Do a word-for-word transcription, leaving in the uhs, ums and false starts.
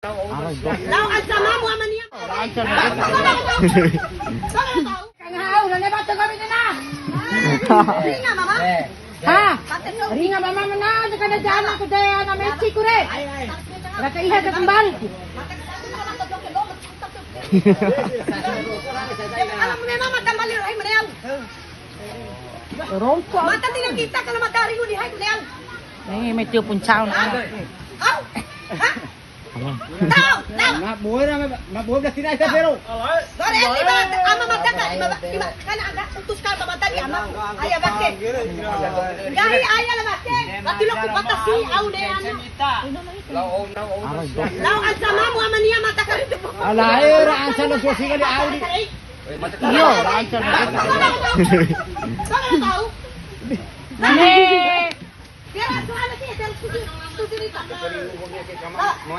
Lao ansa mamu ama nia. Kang hau, nane baca kami kena. Ringa mama. Ha? Ringa mama mana kada jana ku de ana meci ku re. Raka iha ke kembali ku. Alam mama kembali rai mereau. Rongko. Mata tina kita kalau mata ringu di hai mereau. Ni meci puncau na. Au. Ha? Tau, tau. Ma boe ra, ma boe ra sira ita pero. Dore, ini mata, ama mata ka, ima, ima, kan angka putus ka mata di ama. Aya bake. Gahi aya la bake. Mati lo ku mata si au de anu. Lao ansa mamu ama nia mata ka. Ala era ansa lo sosi kali au di. Iyo, ansa lo. Tau. Nane. Biar aku anak ini, biar aku, aku cerita. Lo,